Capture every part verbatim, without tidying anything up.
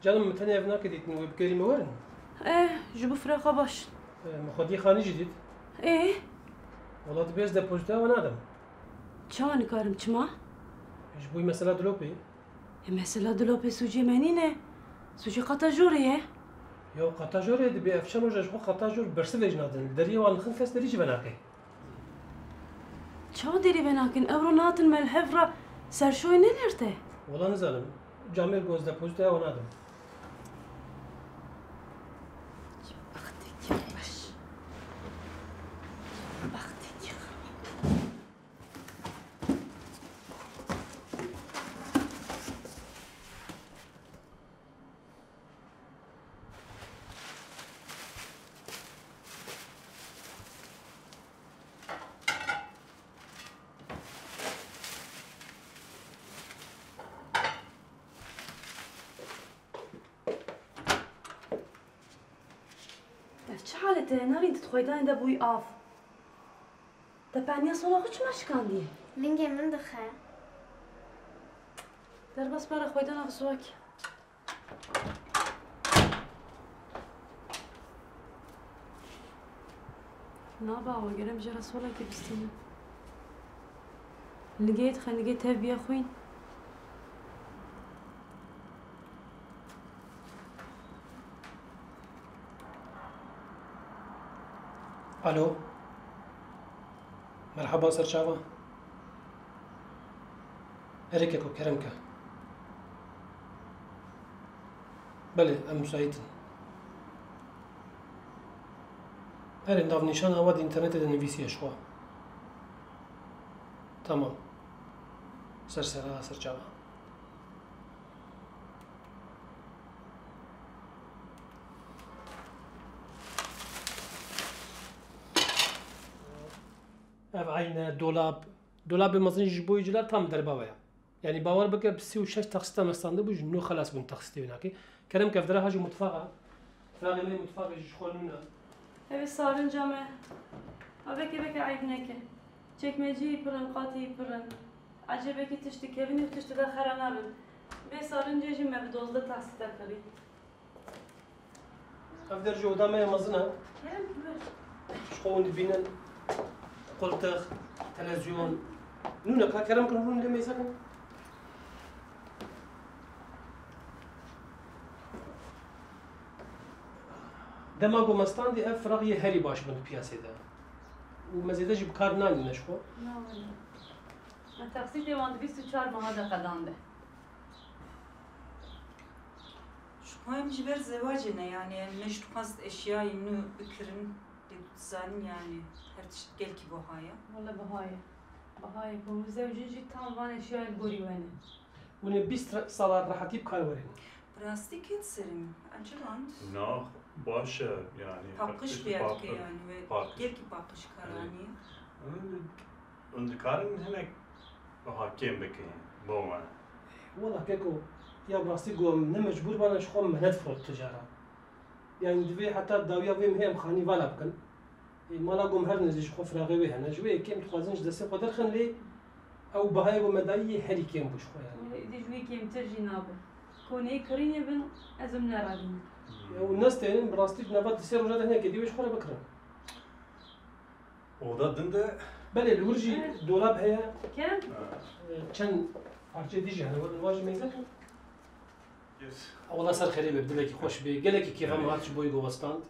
Canim, min tenê ev nake dîtin, wê bikerî me werin? Eh, ji bo firaqa baş. Eh, min xwediyê xanî jî dît. Ê? Wela dibê ez depozîtoya we nadim. Çawa nikarim çima? Ji bo mesela dilopê. E, mesela dilopê sûcê me nîne. Sûcê qata jorê ye. Ya qata jorê dibê ev çend roj e ji xwe qata jor bersivê jî nadin. Li deriyê wan dixin kes derî jî venake. Çawa derî venakin? Ewro natin me li hev re serşoyê nenerte? Wela nizanim. Camêr got ez depozîtoya we nadim. Bextekî xweş. Bextekî xirab. Ev çi halet e? Narîn tu di xweydanê de bûyî av. Te peniya sola xwe çima şikandiye? Lingê min dixe. Derbas bere xweydana xwe siwakî. Naba we, gerem jê re solekê bistînim. Nigê dixe, nigê tev biye xwîn. Alo. Merhaba serçava. Erê keko, kerem ke. Belê, em müsait in. Erê, navnîşana we di înternetê de nivîsiye ji xwe. Tamam. Ser sera, ser çava. Ev eyne, dolab. Dolabê mezin ji bo cila tam derba we ya. Yanî bawer bike, bi sî û şeş taksîta me standibû, ji nû xelas bûn taksîtê wî nakê. Kerem ke, ev dera ha jî mutfaxa. Firaqê me yê mutfaxê jî ji xwe nûn e. Ev ê sarinca me. A veke veke eyb neke. Çekmeceyê pir in, qatê pir in. Ecêbekî tişt dikevin û tişt de xera nabin. Vê sarincê jî me bi dozdeh taksîta kirî. Ev der jî oda me ye mezin e. Kerem, buyur. Ji xwe hûn dibînin, qultix, televîzyon. Nûne ka kerem kin rûn lê mêze kin. Dema ku me standî ev firaq yê herî baş bin di piyasê de. Û me zêde jî bi kar nanîne ji xwe. Na wele. Me taksîtê wan di bîst û çar meha de qedande. Ji xwe em ji ber zewacê ne, yanî em ne ji dixwest eşyayê nû bikirin, lê tu dizanî, yanî her tişt gelkî buha ye. Wele buha ye. Buha ye ku zewcin jî tam van eşyayê li gorî we ne. Hûn ê bîst re-, sala rehetî bi kar werên. Bi rastî kê diserî min? Eciband. Na, baş e, yanî, Paqij paqij bi yadike paqij, yanî, we paqij. Gelkî paqij karanî. Hûn dikarin hinek wiha kêm bikin bo me? Wela keko, ya bi rastî ku em ne mecbûr bane, ji xwe me nedifrot tu cara. Yanî divê heta dawiya vê mehê em xanî vala bikin. Ê, mala ku em her nêzî ji xwe firaqê wê hene. Ji wê yekê em dixwazin ji destê xwe derxin lê ew bihayê ku me dayî yê herî kêm bû ji xwe yanî. Wele êdî ji wê kêmtir jî nabe. Koneyê kirînê bin ez û min neradînin. Ew nestênin, bi rastî di nava di sê roja de hinekê dî wê ji xwe re bikirin. Oda din de. Belê, li wir jî dolab heye. Kerem. Çend parçeyê dî jî hene, werin wan jî mêze kin. Yes. Wela ser xêrê be, dilekî xweş bê. Gelekî kêfa me hat ji bo wî ku we stand.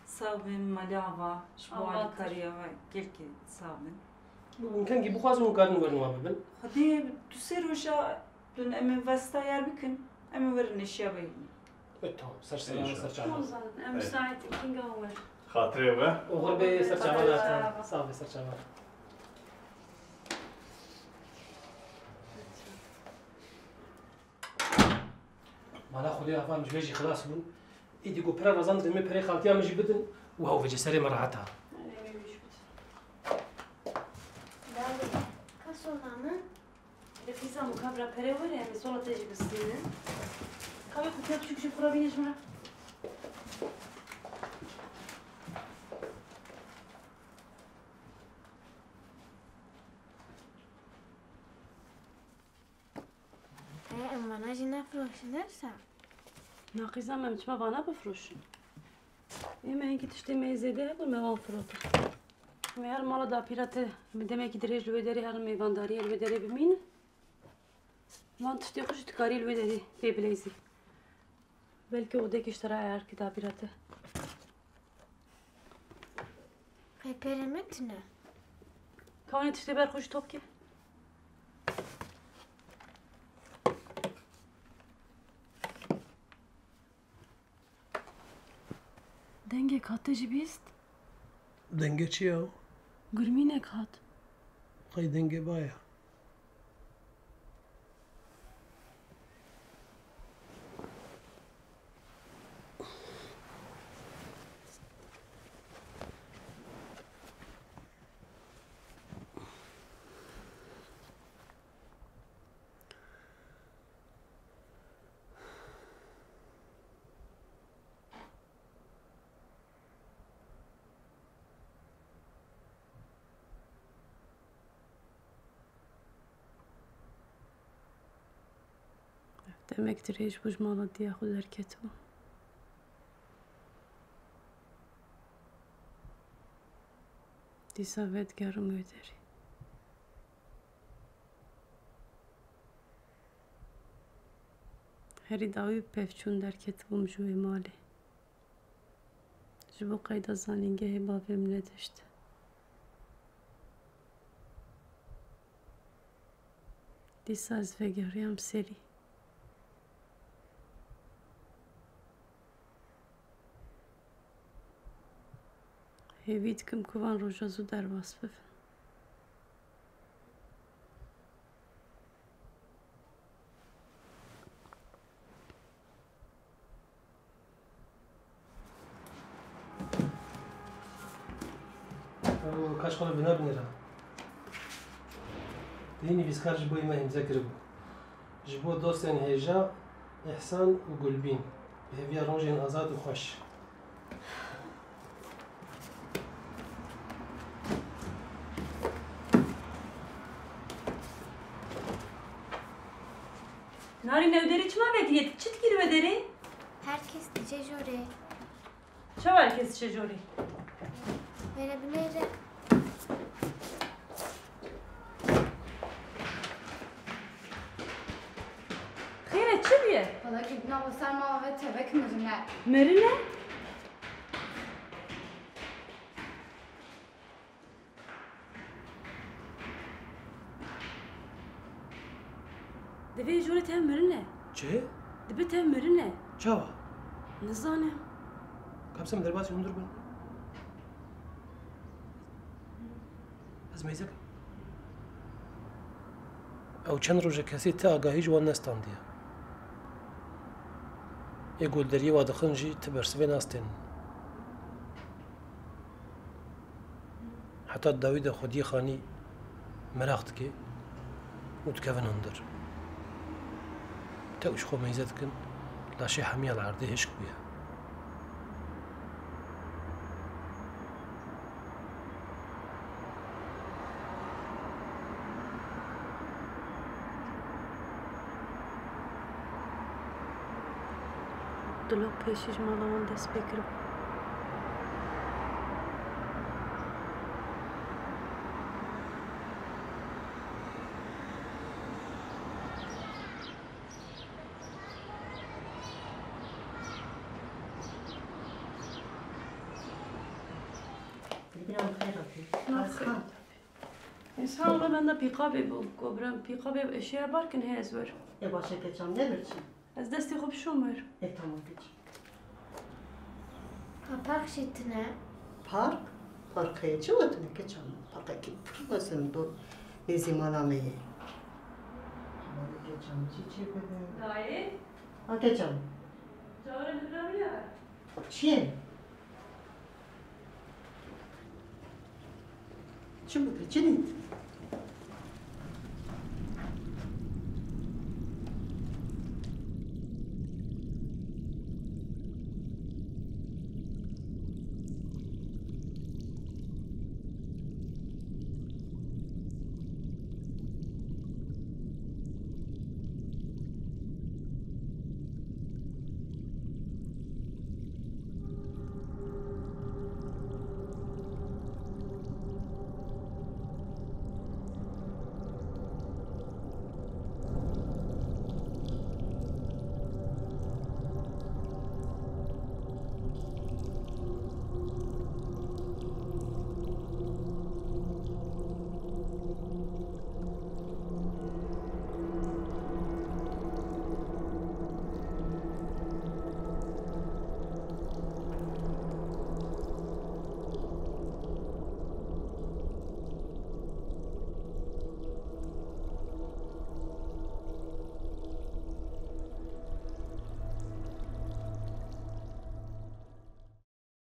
Sax bin, malê ava, ji bo alîkariya we gelkî sax bin. Hûn kengî bixwazin hûn karin werin wan bibin. Xwedê du sê roja Dûn em ê vesta yar bikin, em ê werin eşya bihînin. E, tamam, ser sera, ser çava. Tamam zaten, em müsait, kinga hûn werin. Xatirê we. Oxir bê, ser çava. Ser çava. Sağ be, ser çava. Mala Xwedê ava em ji vê jî xilas bûn. Êdî ku pira razandin, em ê perê xaltiya min jî bidin û hew vêce serê me rehet a. Erê, em ê wî jî bidin. Dadê, ka sona min? Lê Fîza, mukabira perê were, em ê sola te jî bistînin. Ka wê qutiya biçûk jî xwe re bîne ji min re. E, em vana jî nefiroşin, ne wisa? Naqîza me, em çima vana bifroşin? Ê me hinkî tiştê me yê zêde hebûn, me wan firotin. Em ê herin mala dapîra te, em ê demekî dirêj li wê derê herin mêvandariyê li wê derê bimînin. Van tiştê xwe jî tu karî li wê derê pê bileyzî. Belkî odekî ji te re eyar ke dapîra te. Qey perê me tune. Ka wanê tiştê ber xwe jî top ke. Dengek hat, te jî bîst? Dengê çi ya? Gurmînek hat. Qey dengê ba ye? Ev demek dirêj bû ji mala diya xwe derketibû. Dîsa vedigerim wê derê. Herî dawî bi pevçûn derketibûm ji wê malê. Ji bo qeyda zanîngehê bavê min nedişt. Dîsa ez vegeriyam serî. Hêvî dikim ku van roja zû derbas bibin. Ew kaş xwe li vîna binêre. Dihî nivîskar ji bo me îmze kiribû. Ji bo dostên hêja, Îhsan û Gulbîn, bi hêviya rojên azad û xweş. Narîn, ew derê çima vediye? Çi dikî li wê derê? Her kes diçe jorê. Çawa her kes diçe jorê? Were binêre. Xêr e, çi bûye? Wala Gulbîna bo ser mala ve tevek mirine. Mirine? Divê jorê tev mirine. Çi? Dibe tev mirine. Çawa? Nizanim. Kapsem derbasî hundir bin. Ez meyze kim. Ew çend roj e kesê ti agahî ji wan nestandiye. Ê ku li deriyê wa dixin jî ti bersivê nastênin. Heta di dawî de xwediyê xanî meraq dike û dikevin hundir. Te û ji xwe meyze dikin, laşê hemiya li erdê hişk bûye. Dilok pêşî ji mala wan dest pê kiribû. Gulbîna, bi xêr hatî. Nasıl? Însan wê benda pîqabê bû, kobra pîqabê eşya bar kin hê ez werim. Ê baş e, keçam, ne birçî? Ez destê xwe bişom wer. Ê tamam, keçam. Ha, park jî tune. Park? Park heye, çawa tune, keçam? Parkekî pir mezin do nêzî mala me ye. Hadi keçam, çi çê bibin? Dayê? Ha, keçam. Çawra li vira min ya. Çi ye? Çi bû te? Çi dît?